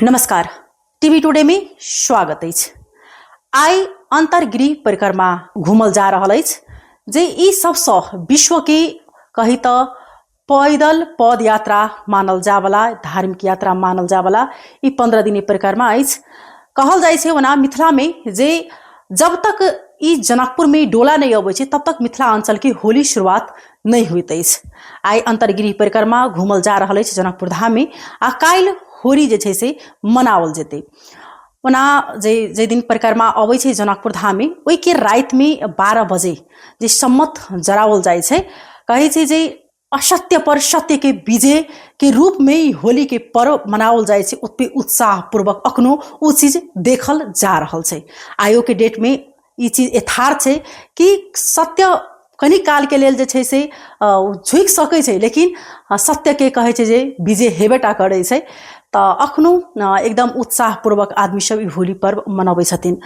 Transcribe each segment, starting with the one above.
नमस्कार, TV today में स्वागत अछि। आइ अंतर्गृह परिक्रमा घूमल जा रहल अछि जे ई सबसँ विश्व के कही तऽ पैदल पद यात्रा मानल जावला, धार्मिक यात्रा मानल जावला ई 15 दिनी परिक्रमा अछि। कहल जाइ छै ओना मिथिला में जे जब तक ई जनकपुर में डोला नहीं अबै छै तब तक मिथिला अंचल के होली शुरुआत नहीं होइत अछि। आइ अंतर्गृह परिक्रमा घूमल जा रहल अछि जनकपुर धाम में आ काल्हि होली जे छै से मनाओल जेतै। ओना जे दिन परिक्रमा अबै छै जनकपुर धाम में ओहिके रातिमे 12 बजे जे सम्मत जराओल जाइ छै, कहै छै जे असत्य पर सत्य के विजय के रूप में ई होली के पर्व मनाओल जाइ छै। ओतबे उत्साह पूर्वक अखनो ओ चीज देखल जा रहल छै। आइयो के डेट में ई चीज यथार्थ छै कि सत्य कनी काल के लेल जे छै से झुकि सकै छै, लेकिन सत्य के कहै छै जे विजय हेबेटा करै छै। तऽ अखनो एकदम उत्साहपूर्वक आदमी सब ई होली पर्व मनबै छथिन।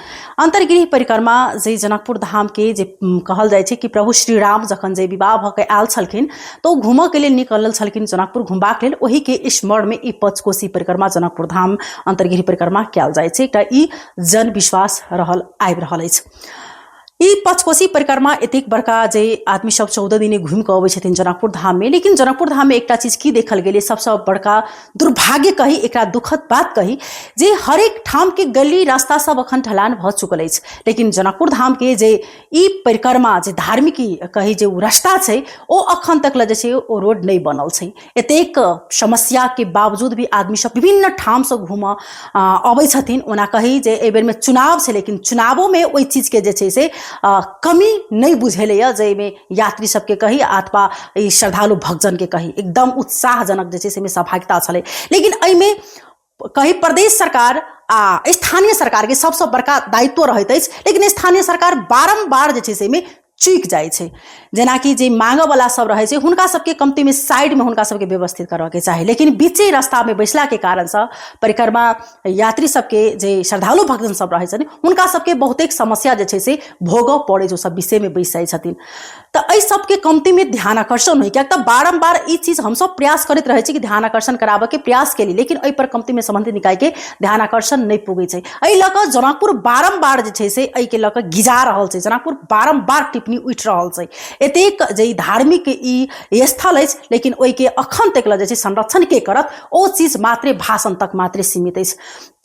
अंतर्गृह परिक्रमा जे जनकपुर धाम के जे कहल जाइ छै कि प्रभु श्री राम जखन जे विवाह भऽ के आयल छलखिन तऽ ओ घूमऽ के लेल निकलल छलखिन जनकपुर घुमबाक लेल, ओहि के स्मरण में ई पचकोसी परिक्रमा जनकपुर धाम अंतर्गृह परिक्रमा कयल जाइ छै। एकटा ई जनविश्वास रहल आबि रहल अछि। ई पचकोसी परिक्रमा एतेक बड़का जे आदमी सब 14 दिने घुमि कऽ अबै छथिन जनकपुर धाम में, लेकिन जनकपुर धाम में एकटा चीज की देखल गेलै, सबसँ बड़का दुर्भाग्य कही, एकरा दुखद बात कही जे हरेक ठाम के गली रास्ता सब अखन ढलान भऽ चुकल अछि, लेकिन जनकपुर धाम के जे ई परिक्रमा जे धार्मिक कही जे ओ रास्ता छै ओ अखन तक लए जे छै ओ रोड नहि बनल छै। एतेक समस्या के बावजूद भी आदमी सब विभिन्न ठाम से घूमऽ अबै छथिन। ओना कही जे एहि बेरमे चुनाव छै, लेकिन चुनावोमे ओहि चीजके जे छै से कमी नहि बुझेलैए, जाहिमे यात्री सबके कही अथवा ई श्रद्धालु भक्तजनके कही एकदम उत्साहजनक जे छै से एहिमे सहभागिता छलै। लेकिन एहिमे कही प्रदेश सरकार आ स्थानीय सरकारके सबसँ बड़का दायित्व रहैत अछि, लेकिन स्थानीय सरकार बारम्बार जे छै से एहिमे चूकि जाइ छै। जेनाकि जे मांगयवला सब रहै छै हुनका सबके कमतीमे साइडमे हुनका सबके व्यवस्थित करऽके चाही, लेकिन बीचे रास्तामे बैसलाके कारणसँ परिक्रमा यात्री सबके जे श्रद्धालु भक्तजन सब रहै छथिन हुनका सबके बहुतेक समस्या जे छै से भोगऽ पड़ै छै, ओ सब बीचेमे बैस जाइ छथिन। तऽ एहि सबके कमतीमे ध्यान आकर्षण होइ, किएक तऽ बारम्बार ई चीज हमसब प्रयास करैत रहै छी कि ध्यान आकर्षण कराबऽके प्रयास केली, लेकिन एहिपर कमतीमे सम्बन्धित निकायके ध्यान आकर्षण नहि पुगै छै। एहि लऽ कऽ जनकपुर बारम्बार जे छै से एहिके लऽ कऽ गिजा रहल छै, जनकपुर बारम्बार टिप्पणी उठि रहल छै। एतेक जे ई धार्मिक ई स्थल अछि, लेकिन ओहिके अखन तक लऽ जे छै संरक्षण के करत ओ चीज मात्रे भाषण तक मात्रे सीमित अछि।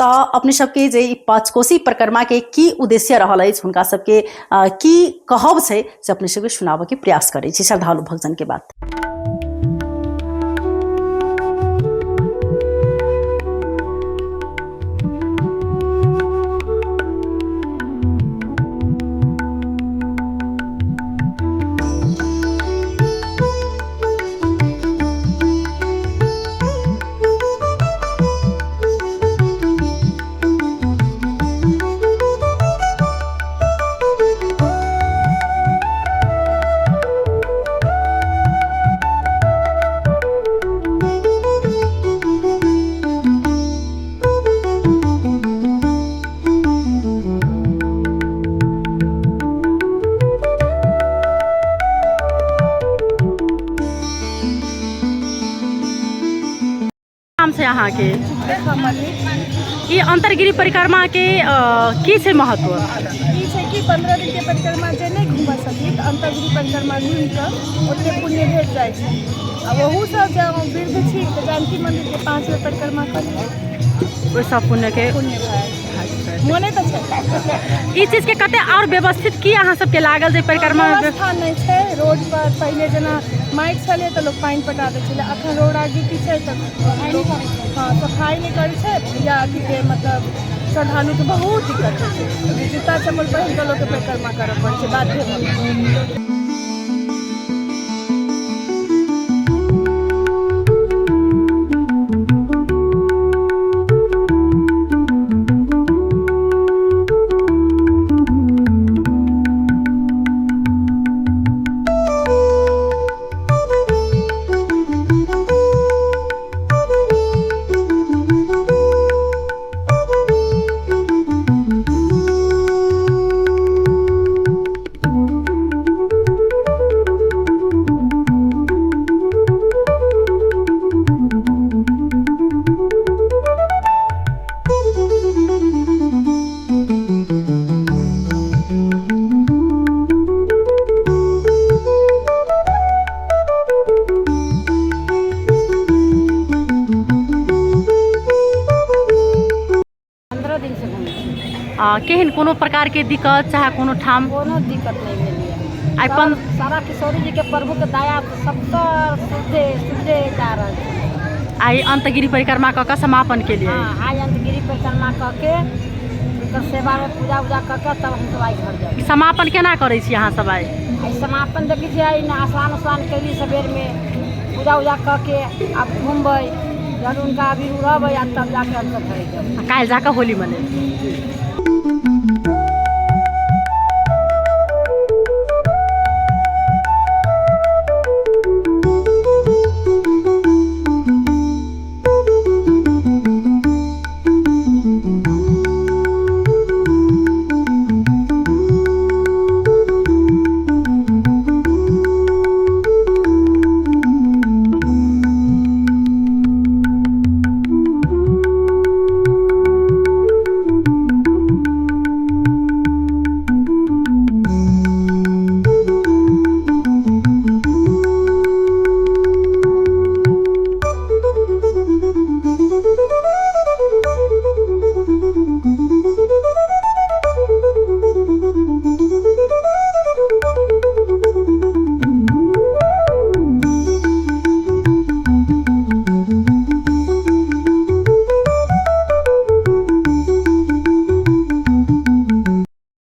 तऽ अपने सबके जे ई पचकोसी परिक्रमाके की उद्देश्य रहल अछि, हुनका सबके की कहब छै से अपने सबके सुनाबऽके प्रयास करै छी श्रद्धालु भक्तजनके बात। नाम छै अहाँके? ई अंतर्गिरी परिक्रमा के की छै महत्व? ई छै कि 15 दिन के परिक्रमा जे नहि घूम सकी तऽ अंतर्गिरी परिक्रमा घूमि कऽ ओते पुण्य भेट जाइ छै। आ ओहूसँ जँ वृद्ध छी तऽ जानकी मन्दिरके 5 बेर परिक्रमा कऽ लिअ, ओहि सब पुण्य के पुण्य भए मोने तऽ छै। ई चीज के कते और व्यवस्थित की अहाँ सबके लागल जे परिक्रमा व्यवस्था नहि छै? रोड पर पहिले जेना माटि छलै तऽ लोक पानि पटा दै छलै, अखन रोड गिट्टी छै तऽ लोक हँ सफाइ नहि करै छै, या अथीके मतलब श्रद्धालुके बहुत दिक्कत होइ छै। जूता चप्पल पहिर कऽ लोकके परिक्रमा करऽ पड़ै छै बाध्य भऽ कऽ। केहन कोनो प्रकारके दिक्कत चाहे कोनो ठाम? कोनो दिक्कत नहि भेल यऽ। आइ पन सारा किशोरी जी के प्रभु के दया सबतर सुधे सुधे जा रहल छै। आइ अंतगिरी परिक्रमा कऽ कऽ समापन केलियै? हाँ, आइ अंतगिरी परिक्रमा कऽ के हुनकर सेवा में पूजा उजा कऽ के तब हमसब आइ घर जाय। समापन केना करै छी अहाँ सब आइ? आइ समापन देखै छियै, आइ स्नान उस्नान कैली, सबेरमे पूजा उजा कऽ के आब घुमबै, जहन हुनका अबीर उड़बै आ तब जाके हमसब घरे जेबै। काल्हि जाकऽ होली मनेबै।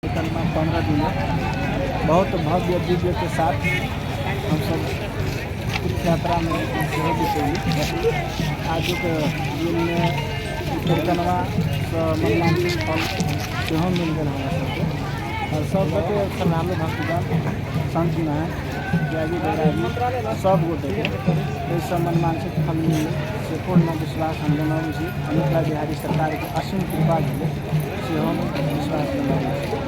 परिक्रमा 15 दिन बहुत भव्य दिव्य के साथ हमसब तीर्थ यात्रा में सेहो बितैली। आजुक दिनमे परिक्रमासँ मनवांछित फल सेहो मिल गेल हमरा सबके और सब गोटे श्रद्धालु भक्तगण, संत महंत, त्यागी बैरागी सब गोटेके एहिसँ मनवांछित फल मिललै से पूर्ण विश्वास हम जनाबै छी। मिथिला बिहारी सरकारके असीम कृपा भेलै से हम विश्वास जनाबै छी।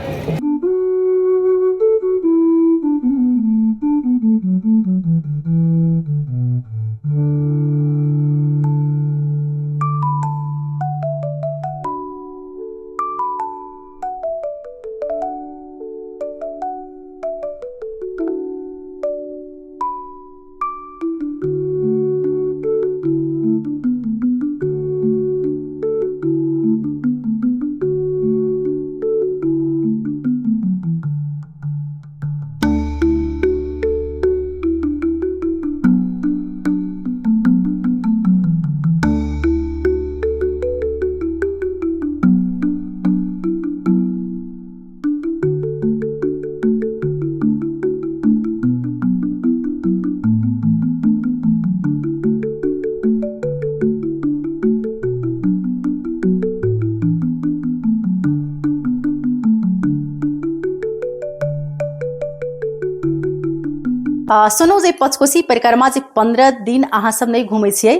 सुनू जे पचकोसी परिक्रमा जे 15 दिन अहाँ सब नहि घुमै छियै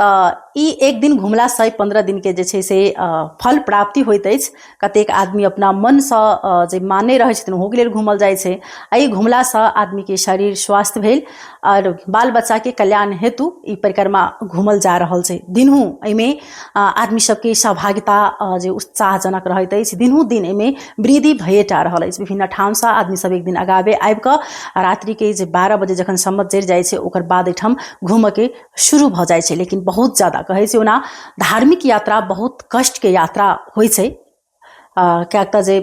तऽ ई एक दिन घुमलासँ 15 दिनके जे छै से फल प्राप्ति होइत अछि। कतेक आदमी अपना मनसँ जे मानने रहै छथिन ओहोके लेल घूमल जाइ छै। आ ई घुमलासँ आदमीके शरीर स्वस्थ भेल आओर बाल बच्चाके कल्याण हेतु ई परिक्रमा घूमल जा रहल छै। दिनहु एहिमे आदमी सबके सहभागिता जे उत्साहजनक रहैत अछि, दिनहु दिन एहिमे वृद्धि भइए टा रहल अछि। विभिन्न ठामसँ आदमी सब एक दिन अगावे आबि कऽ रात्रिके जे 12 बजे जखन सम्मत जरि जाइ छै ओकर बाद एहिठाम घूमऽके शुरू भऽ जाइ छै। लेकिन बहुत ज्यादा कहै छै, ओना धार्मिक यात्रा बहुत कष्टके यात्रा होइ छै, किएक तऽ जे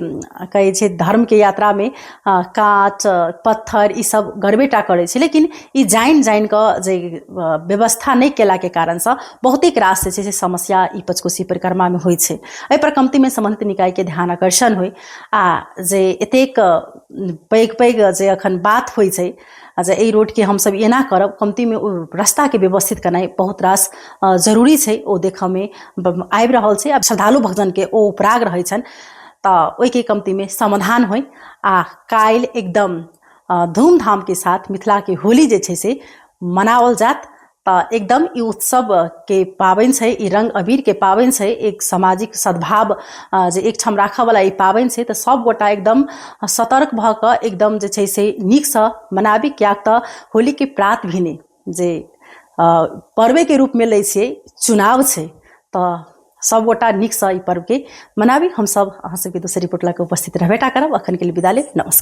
कहै छै धर्मके यात्रामे काँच पत्थर ई सब गड़बे टा करै छै। लेकिन ई जानि जानि कऽ जे व्यवस्था नहि केलाके कारणसँ बहुतेक रास जे छै से समस्या ई पचकोसी परिक्रमामे होइ छै। एहिपर कमतीमे सम्बन्धित निकायके ध्यान आकर्षण होइ आ जे एतेक पैघ पैघ जे अखन बात होइ छै जे एहि रोडके हमसब एना करब, कमतीमे ओ रास्ताके व्यवस्थित केनाइ बहुत रास जरूरी छै। ओ देखऽमे आबि रहल छै, आब श्रद्धालु भक्तजनके ओ उपराग रहै छनि, तऽ ओहिके कमतीमे समाधान होइ आ काल्हि एकदम धूमधामके साथ मिथिलाके होली जे छै से मनाओल जायत। तऽ एकदम ई उत्सवके पाबनि छै, ई रङ्ग अबीरके पाबनि छै, एक सामाजिक सद्भाव जे एकठाम राखऽवला ई पाबनि छै। तऽ सबगोटा एकदम सतर्क भऽ कऽ एकदम जे छै से नीकसँ मनाबी, किएक तऽ होलीके प्रात भेने जे पर्वेके रूपमे लै छियै चुनाव छै, तऽ सबगोटा नीकसँ ई पर्वके मनाबी। हमसब अहाँ सबके दोसर रिपोर्ट लऽ कऽ उपस्थित रहबे टा करब। अखनके लेल विदा लेब, नमस्कार।